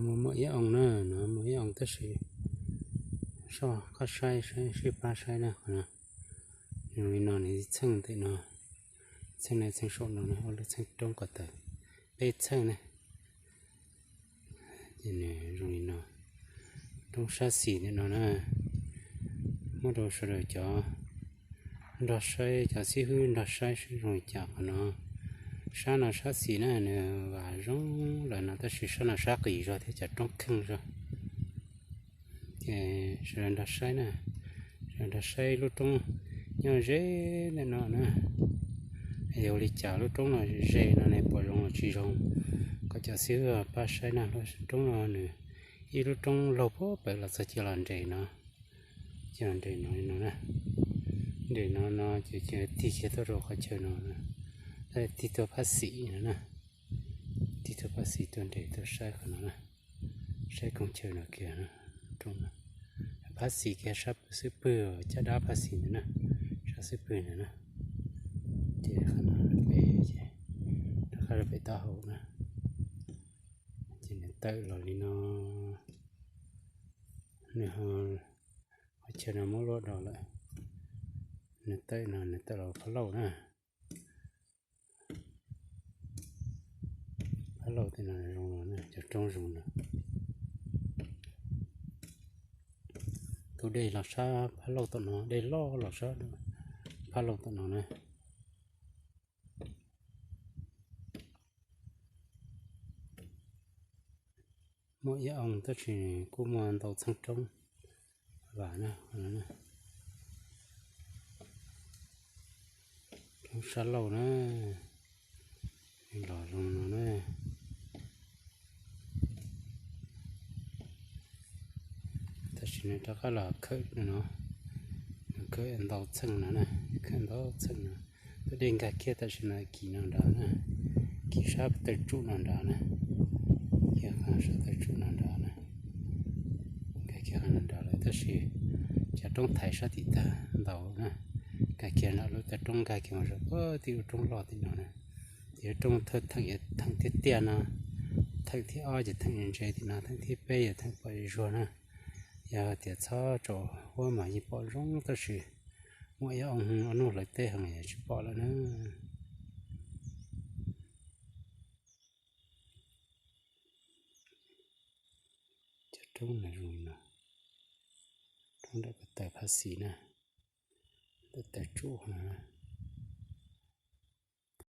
Muaj muaj ib oo na, no muaj ib oo tab sis soj qab saib, saib sib pab saib na qhov no. Zoo li no nws txheej ntawm no, txheej na txheej saum no na, ua lub txheej roob ko taw peb txheej na. Ces nws zoo li no, roob sab xis ntawm no na, muab rau sawv daws cov nrog saib, cov xib hwb nrog saib seb zoo li cas qhov no. Sab no sab xis na nws vam zoo lawm no tab sis sab no sab qis zog thiab cov roob kheej zog. Ces sawv daws nrog saib na, sawv daws nrog saib lub roob nyob ze ntawm no na. Yog ua li cas lub roob no ze no ne, puas zoo los tsis zoo? Kom cov xib hwb pab saib na. Lub roob no nws ib lub roob laug puag pem los txog cia los nres no, cia los nres no li no na. Nres no no ces tig kiag tuaj rau qhov chaw no, tig tuaj phab xis no na. Tig tuaj phab xis tuaj nres tuaj saib qhov no na. Saib koog chaw no kiag, roob no, phab xis kiag sab xwb pwg, caj dab phab xis ntawd na, sab xwb pwg ntawd na. Ces qhov no peb ces rov qab rau pem taub hau na. Ces nws tawm los li no, nws ho, qhov chaw no muab luaj do lawm. Nws tawm no nws tawm los phab lauj na. Phab lauj tej no zoo no na, cov roob zoo no. Tus dej los sab phab lauj tom no, dej loj los sab phab lauj tom no na. Muaj ib oo tab sis kuj muaj ntau txheej roob vam na. Roob sab lauj na, los zoo no na. Tam sim no rov qab los khawm no, khawm ntau txheej no na, khawm ntau txheej no. Tus dej nkag kiag tam sim no kis no nrad na, kis sab taw tsum no nrad na, kiag sab taw tsum no nrad na. Nkag kiag qhov no nrad lawm tab sis cov roob thaiv sab tim tag ntau na. Nkag kiag nram lub taw roob nkag kiag mus rau puag tim lub roob loj tim no na. Tim lub roob thawj theem, theem tiag tiag no, theem thib ob ces theem ntse tim no, theem thib peb yog theem pom zuag na. Yog tias txhob tsaus huab mas yeej pom zoo tab sis muaj ib oo ob hnub hlawv teb heev yog tsis pom lawm na. Cov roob no zoo li no, roob nram ko taw phab xis na, taw tsum no.